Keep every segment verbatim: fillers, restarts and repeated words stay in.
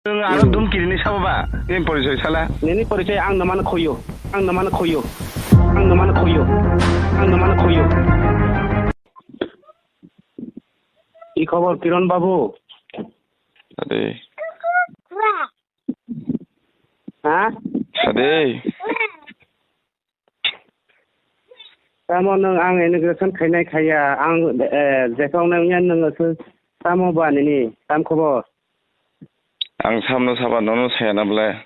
Nwng ano dumkiri ni sabo ba? Nini porichoi sala. Nini porichoi ang no mano khoyo. Ang no mano khoyo. Ang no mano khoyo. Ang no mano khoyo. Ki khobor Kiron babu? Sade. Ha? Sade. Tamo nwng ang inauguration khainai khaiya, ang, eh, jephang nang yan nwng aswk tamo ba nini, tam khobor? Ang samno saba nono saya na bwle.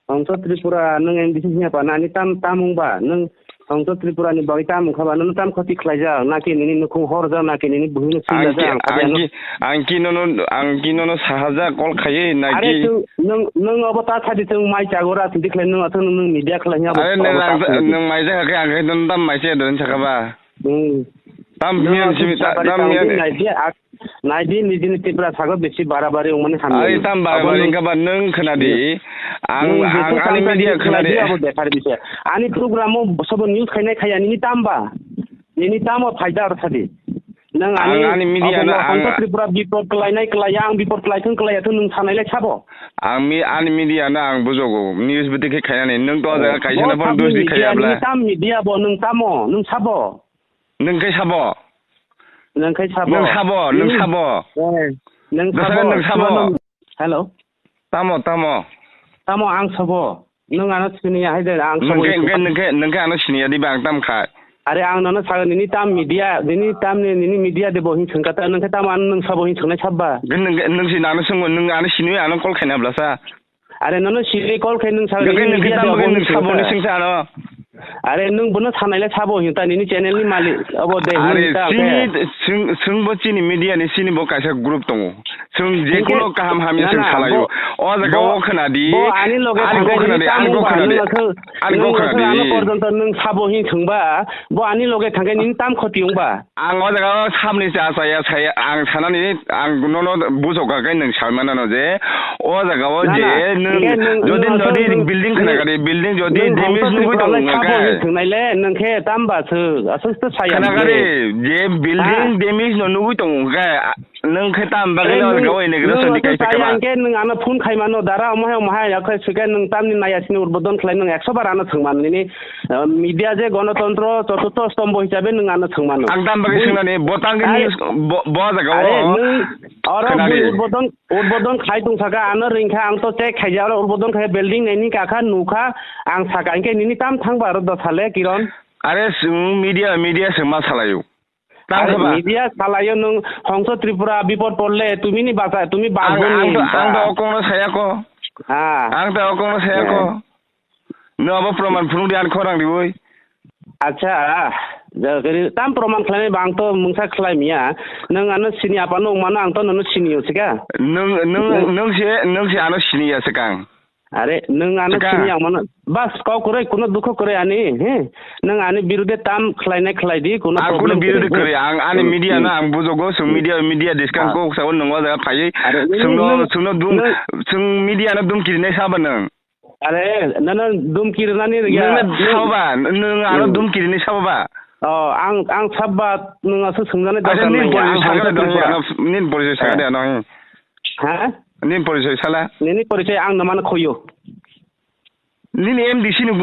Hongso Tripura nwng M D C hiya pa nani tam, tam wng ba? Nwng Hongso Tripura ni bagwi tam wng kha ba? Nono tam khoti khlaijak, naki nini nukhung horjak, naki nini buhino Ang silajak, ki, ang ang ki, ang ki nono, ang ki nono sahaja call khaiwi, na Are ki? Chwng, nwng, nwng obo ta sadi chwng mai chago ra sidi khlai nwng aswk nwng media khlai hiya bo Are nwng obo ta ang, sadi. Nwng mai jakha khe ang khe nono tam mai se don sakha ba? Hmm. Tam Nwng hiyan aswk simi ta, sakari tam tang hiyan. Di nai di, ak-, nai di nijini Tripura sago bisi barabari wngmani hamya. Ai tam barabari Abo nwng wngkha ba nwng khna di. Ang, nwng ang, jeto ani sakari media di khna khlai di. Di abo dekhar bisa. Ani program o sobo news khainai khaiya nini tam ba? Nini tamo phaida aro sadi. Nwng Ang ani, ani media abo no ang Hongso Tripura bipor kwlainai kwlaiya, ang bipor kwlaithwng kwlaiyathwng nwng sanailai sabo? Ang mi-, ani media no ang bujogo, news bwtwi khe khainani, nwng to o jaga Oh, kaisa no bo phano sabni dosti media, khaiya bla. Nini tam media bo, nwng tamo, nwng sabo? Nwng khe sabo? Nwng khe sabo? Nwng sabo, nwng Nini sabo? Eh, nwng Bwsano sabo? Nwng sabo? Sabo no-, Hello? Tamo, tamo? Tamo ang sabo? Nwng ano siniya hai de, ang Nwng khe, sabo nwng khe, nwng khe, nwng khe ano siniya di ba ang tam khai. Are ang nono sago nini tam media, nini tam ni, nini media de bo hin sengkata, nwng khe tamo ano nwng sabo hin sengnai sabba. Nwng, nwng, nwng si nano sengbo, nwng ano siniya ano call khaina blasa. Are nono sini call khai nwng sago Nwng khe, nini nwng khe media de tamo bo khe hin nwng sabo ni sengkata. Sengsa ano. Are nwng bono sanaile sabo hin ta nini channel ni malik abo de Are hin ta sini, khe. Seng, sengbo chini media ni sini bo kaisa group tongo. Chwng je Hinkhe, kuno kaham hamya na, chwng na, salaio. Bo, O jaga bo, o khwna di. Bo ani loge Ani thangkhe kok khwna nini di, tam ani kok wngba, khwna di. Nwng aswk, Ani nwng kok khwna aswk ano di. porjonto nwng sabo hin thwngba, bo ani loge thangkhe nini tam khoti wngba. Ang o jaga o samni cha chaya saya, ang sanani, ang nono bujo kha khe nwng sai manano je, o jaga o Na, je na, nwng hinkhe nwng, jodi, nwng aswk jodi nwng, building khwna nwng, gari, building jodi nwng damage hongkha nugui tongo Tripura lai sabo hwnkhe. Hin thwngnaile, nwng khe tamba swk, aswk to saya Khwna hwnkhe. gari, je building Ha? damage no nugui tongo hwnkhe, Nwng khe tam bagwi Are no nwng, gawi ni nwng grocery ni aswk kai chaya phaima. Hwnkhe nwng ano phone khaimano, dara omo hai omo hai, yakhe swkhe nwng tamni naya sini udbodon khlai nwng ekso bar ano thwngmano nini, uh, media je gonotontro choturtho stombo hisabe nwng ano thwngmano. Ang tam bagwi Bui-, swngnani, bo tangwi Are, news, bo, bo jaga are o nwng oro khwnadi. Bui udbodon, udbodon khai tong saka ano ringkha ang to check khaija oro udbodon khai building naini kakha nukha ang saka hwnkhe nini tam thangba aro dosale Kiron. Are chwng media, media se ma salaio. Tang Are khe ba? Media salaio nwng hongso Tripura bipod porle tumi ni basa, tumi Ang, bangbo ang ni to, ang to ba. Okong no saya ko. Ha. Ang to okong no saya ko. Eh. No abo proman phunuk di ang khorang di boi. Acha, ja, gari tam proman khlai ba ang to mungsa khlai miya. Nwng ano sini apa no mano ang to nono sini yo sika. Nwng, nwng, Nwng nwng se, nwng se ano sini ya sekang. Are, nwng ano Chwkha. Sini ang mano. Bas, kau kwrwi, kuno dukho kwrwi ani, he? Nwng ani birude tam khlainai khlai di, kuno Ang problem kuno birude kwrwi, he? Kwrwi, ang ani Hmm, media hmm. No ang bujogo, chwng media, media discount Ah. Kok sao nwng o jaga phaiwi. Are, nwng, Chwngno, nwng, chwngno dum, nwng chwng media no dum kirinai saba nwng. Are, nono dum kirinani riya. Nwng na Nwng saba, nwng ano Hmm. Dum kirinai saba ba. Oh, ang, ang saba nwng aswk swngjani Acha, dorkar nini nangya, ang porichoi hongsa sakha de, Tripura. Ano, nini porichoi sakha de, Eh. Ano. Ha? Nini porichoi sala? Nini porichoi ang no mano khoyo. Nini M D C ni